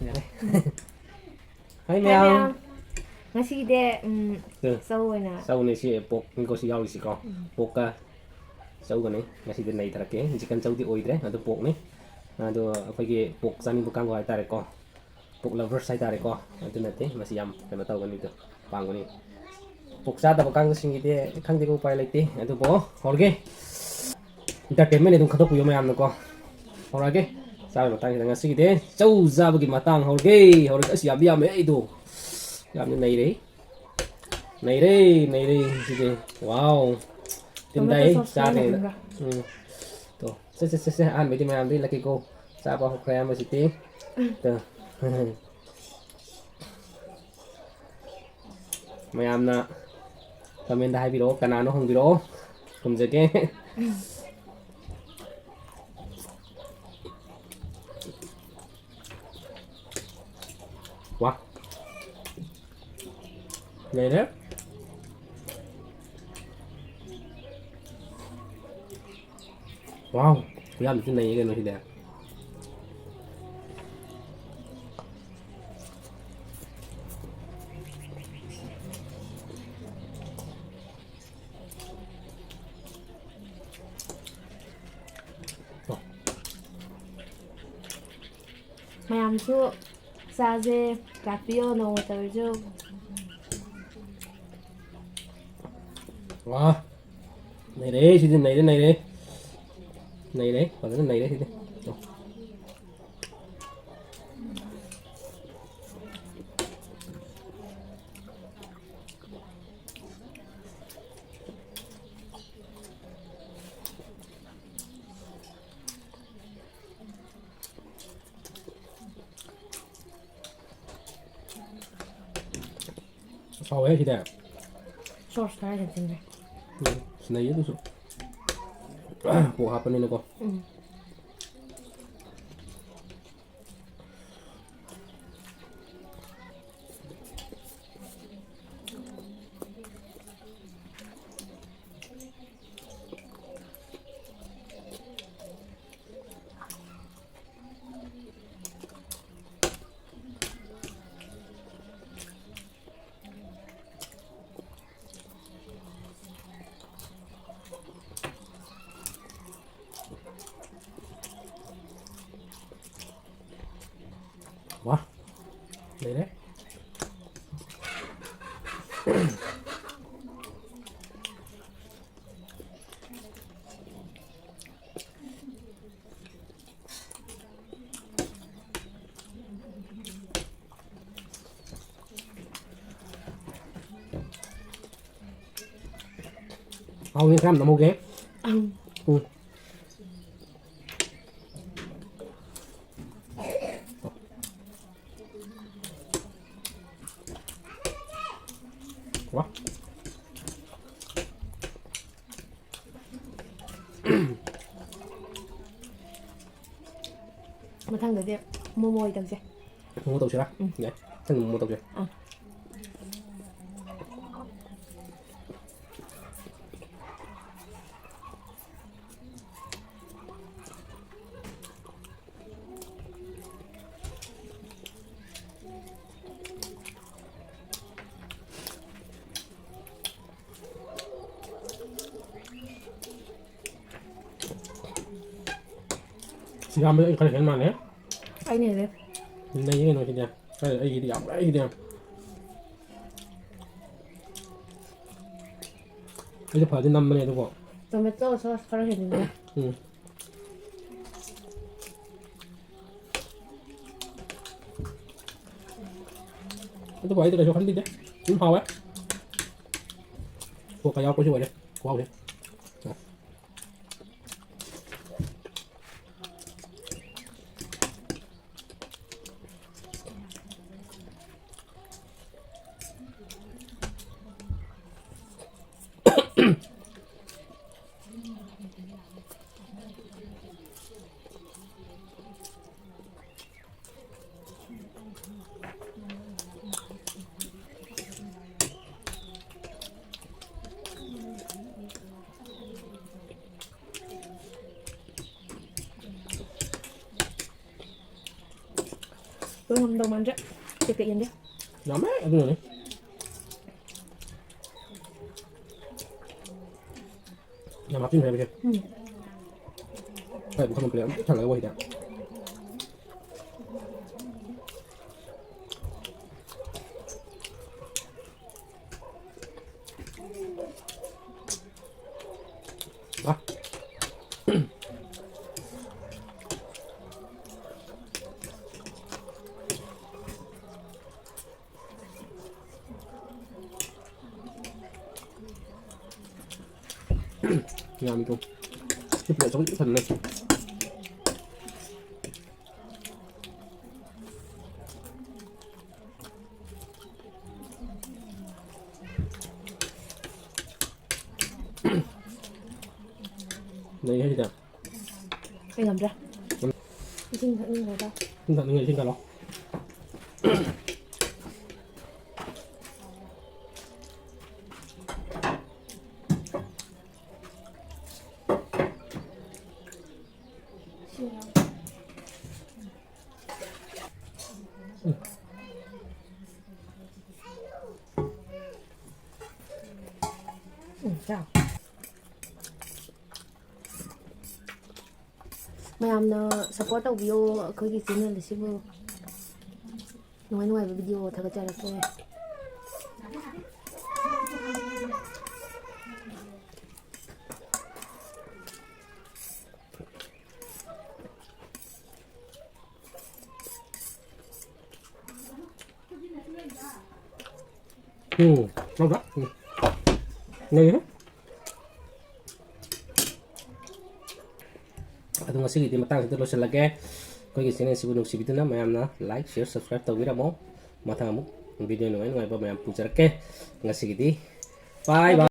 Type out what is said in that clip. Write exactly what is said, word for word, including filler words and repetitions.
ꯌꯥꯔꯦ꯫ ꯍꯥꯏ ꯃꯌꯥꯝ꯫ ꯃꯌꯥꯝ꯫ ꯉꯁꯤꯒꯤꯗꯤ, ꯎꯝ, ꯎꯝ꯫ ꯆꯧ ꯑꯣꯏꯅ꯫ ꯆꯧꯅꯦ ꯁꯤ, ꯄꯣꯛꯅꯤꯀꯣ ꯁꯤ ꯌꯥꯎꯔꯤꯁꯤꯀꯣ꯫ ꯎꯝ꯫ ꯄꯣꯛꯀ ꯆꯧꯒꯅꯤ꯫ ꯉꯁꯤꯗꯤ ꯅꯩꯊꯔꯛꯀꯦ꯫ ꯆꯤꯛꯀꯟ ꯆꯧꯗꯤ ꯑꯣꯏꯗ꯭ꯔꯦ, ꯑꯗꯨ ꯄꯣꯛꯅꯤ꯫ ꯑꯗꯣ ꯑꯩꯈꯣꯏꯒꯤ ꯄꯣꯛ ꯆꯥꯅꯤꯡꯕ ꯀꯥꯡꯕꯨ ꯍꯥꯏꯇꯥꯔꯦꯀꯣ꯫ ꯄꯣꯛ lovers ꯍꯥꯏꯇꯥꯔꯦꯀꯣ꯫ ꯑꯗꯨꯅꯗꯤ ꯃꯁꯤ ꯌꯥꯝ ꯀꯩꯅꯣ ꯇꯧꯒꯅꯤꯗꯣ, ꯄꯥꯝꯒꯅꯤ꯫ ꯄꯣꯛ ꯆꯥꯗꯕ ꯀꯥꯡꯕꯨꯁꯤꯡꯒꯤꯗꯤ ꯈꯪꯗꯦꯀꯣ, ꯎꯄꯥꯏ ꯂꯩꯇꯦ꯫ ꯑꯗꯨꯕꯨ ꯍꯧꯔꯒꯦ꯫ Entertainment ꯑꯗꯨꯝ ꯈꯟꯗꯣꯛꯄꯤꯌꯨ ꯃꯌꯥꯝꯅꯀꯣ꯫ ꯍꯧꯔꯛꯑꯒꯦ꯫ ꯆꯥꯕꯒꯤ ꯃꯇꯥꯡꯁꯤꯗ ꯉꯁꯤꯒꯤꯗꯤ ꯆꯧ ꯆꯥꯕꯒꯤ ꯃꯇꯥꯡ ꯍꯧꯔꯒꯦ꯫ ꯍꯧꯔꯒꯦ꯫ ꯑꯁ, ꯌꯥꯝꯗꯤ ꯌꯥꯝꯃꯦ ꯑꯩꯗꯣ꯫ ꯌꯥꯝꯅ ꯅꯩꯔꯦ꯫ ꯅꯩꯔꯦ, ꯅꯩꯔꯦ ꯁꯤꯗꯤ꯫ Wow꯫ ꯇꯤꯟ ꯇꯥꯏ, tomato sauce ꯈꯔ ꯆꯥꯗ꯭ꯔꯤꯉꯩꯗ꯫ ꯂꯩꯔꯝꯕ꯭ꯔꯥ? ꯎꯝ꯫ ꯇꯣ, ꯁꯦ, ꯁꯦ, ꯁꯦ, ꯁꯦ, ꯑꯍꯥꯟꯕꯩꯗꯤ ꯃꯌꯥꯝꯗ ꯏꯜꯂꯛꯀꯦꯀꯣ꯫ ꯆꯥꯕ ꯍꯧꯈ꯭ꯔꯦ ꯑꯌꯥꯝꯕꯁꯤꯗꯤ꯫ ꯇꯣ꯫ ꯃꯌꯥꯝꯅ comment ꯍꯥꯏꯕꯤꯔꯛꯑꯣ, ꯀꯅꯥꯅꯣ ꯍꯪꯕꯤꯔꯛꯑꯣ, ꯈꯨꯝꯖꯒꯦ꯫ ꯋꯥ꯫ ꯂꯩꯔꯦ꯫ Wow, ꯈꯨꯌꯥꯝ ꯊꯤ ꯅꯩꯌꯦ ꯀꯩꯅꯣ ꯁꯤꯗꯤ꯫ ꯃꯌꯥꯝꯁꯨ ꯆꯥꯁꯦ, ꯂꯥꯛꯄꯤꯌꯣ ꯅꯣꯡꯃꯇ ꯑꯣꯏꯔꯁꯨ꯫ ꯋꯥ, ꯅꯩꯔꯦ ꯁꯤꯗꯤ, ꯅꯩꯔꯦ, ꯅꯩꯔꯦ꯫ ꯅꯩꯔꯦ, ꯐꯖꯅ ꯅꯩꯔꯦ ꯁꯤꯗꯤ꯫ ꯍꯥꯎꯋꯦ ꯁꯤꯗꯤ꯫ Sauce ꯈꯔ ꯍꯦꯟꯖꯤꯟꯈ꯭ꯔꯦ꯫ ꯎꯝ, ꯁꯤꯟꯅꯩꯌꯦ ꯑꯗꯨꯁꯨ꯫ ꯄꯣꯛ ꯍꯥꯞꯄꯅꯤꯅꯀꯣ꯫ ꯎꯝ꯫ ꯋꯥ, ꯂꯩꯔꯦ꯫ ꯍꯥꯎꯅꯤ, ꯈꯔ ꯌꯥꯝ ꯅꯝꯍꯧꯒꯦ꯫ ꯑꯪ꯫ ꯎꯝ꯫ ꯋꯥ꯫ ꯃꯊꯪꯗꯗꯤ ꯃꯣꯃꯣ ꯑꯣꯏ ꯇꯧꯁꯦ꯫ ꯃꯣꯃꯣ ꯇꯧꯁꯤꯔꯥ? ꯎꯝ꯫ ꯌꯥꯏ꯫ ꯃꯊꯪꯗ ꯃꯣꯃꯣ ꯇꯧꯁꯦ꯫ ꯑꯥ꯫ ꯁꯤ ꯌꯥꯝꯕꯗ ꯑꯩ ꯈꯔ ꯍꯦꯟ ꯃꯥꯜꯂꯦ꯫ ꯑꯩꯅ ꯍꯦꯜꯂꯦ꯫ ꯅꯩꯌꯦ ꯀꯩꯅꯣ ꯁꯤꯗꯤ꯫ ꯑꯩ, ꯑꯩꯒꯤꯗꯤ ꯌꯥꯝ, ꯑꯩꯒꯤꯗꯤ ꯌꯥꯝ꯫ ꯑꯩꯁꯨ ꯐꯗꯤ ꯅꯝꯕꯅꯦ ꯑꯗꯨꯕꯨ꯫ Tomato sauce ꯈꯔ ꯍꯦꯟꯖꯤꯟꯕ꯫ ꯎꯝ꯫ ꯑꯗꯨꯕꯨ ꯑꯩꯗꯤ ꯀꯩꯁꯨ ꯈꯟꯕꯤꯗꯦ꯫ ꯑꯗꯨꯝ ꯍꯥꯎꯋꯦ꯫ ꯀꯣꯛꯀ ꯌꯥꯎꯔꯛꯄꯁꯤ ꯑꯣꯏꯔꯦ ꯈꯨꯍꯥꯎꯁꯦ꯫ ꯂꯣꯏ ꯉꯝꯗꯧ ꯃꯥꯟꯗ꯭ꯔꯦ꯫ ꯇꯦꯛ ꯇꯦꯛ ꯌꯦꯡꯒꯦ꯫ ꯌꯥꯝꯃꯦ, ꯑꯗꯨꯅꯅꯦ꯫ ꯌꯥꯝ ꯍꯥꯞꯆꯤꯟꯈ꯭ꯔꯦ ꯍꯧꯖꯤꯛ꯫ ꯎꯝ꯫ ꯍꯣꯏ, ꯄꯨꯈꯝ ꯑꯃ ꯄꯤꯔꯛꯑꯦ꯫ ꯑꯃꯨꯛ ꯄꯤꯛ ꯊꯜꯂꯒ ꯋꯥꯍꯤꯗ꯫ ꯌꯥꯝꯃꯤꯀꯣ꯫ ꯁꯤ ꯄ꯭ꯂꯦꯠ ꯑꯆꯧꯕ ꯄꯤꯛ ꯊꯟꯅ ꯂꯩ꯫ ꯂꯩ ꯍꯥꯏꯁꯤꯗ꯫ ꯑꯩ ꯉꯝꯗ꯭ꯔꯦ꯫ ꯎꯝ꯫ ꯏꯁꯤꯡ ꯊꯛꯅꯤꯡꯈ꯭ꯔꯦꯗ꯫ ꯏꯁꯤꯡ ꯊꯛꯅꯤꯡꯉꯦ, ꯏꯁꯤꯡ ꯊꯛꯂꯣ꯫ ꯎꯝ, ꯆꯥꯎ꯫ ꯃꯌꯥꯝꯅ support ꯇꯧꯕꯤꯌꯣ ꯑꯩꯈꯣꯏꯒꯤ channel ꯑꯁꯤꯕꯨ꯫ ꯅꯨꯡꯉꯥꯏ ꯅꯨꯡꯉꯥꯏꯕ video ꯊꯥꯒꯠꯆꯔꯛꯀꯦ꯫ ꯎꯝ, ꯂꯧꯗ꯫ ꯎꯝ꯫ ꯂꯩꯔꯦ꯫ ꯑꯗꯣ ꯉꯁꯤꯒꯤꯗꯤ ꯃꯇꯥꯡꯁꯤꯗ ꯂꯣꯏꯁꯤꯜꯂꯒꯦ꯫ ꯑꯩꯈꯣꯏꯒꯤ channel ꯁꯤꯕꯨ ꯅꯨꯡꯁꯤꯕꯤꯗꯨꯅ ꯃꯌꯥꯝꯅ like, share, subscribe ꯇꯧꯕꯤꯔꯝꯃꯣ꯫ ꯃꯊꯪ ꯑꯃꯨꯛ video ꯅꯨꯡꯉꯥꯏ ꯅꯨꯡꯉꯥꯏꯕ ꯃꯌꯥꯝ ꯄꯨꯖꯔꯛꯀꯦ꯫ ꯉꯁꯤꯒꯤꯗꯤ bye bye꯫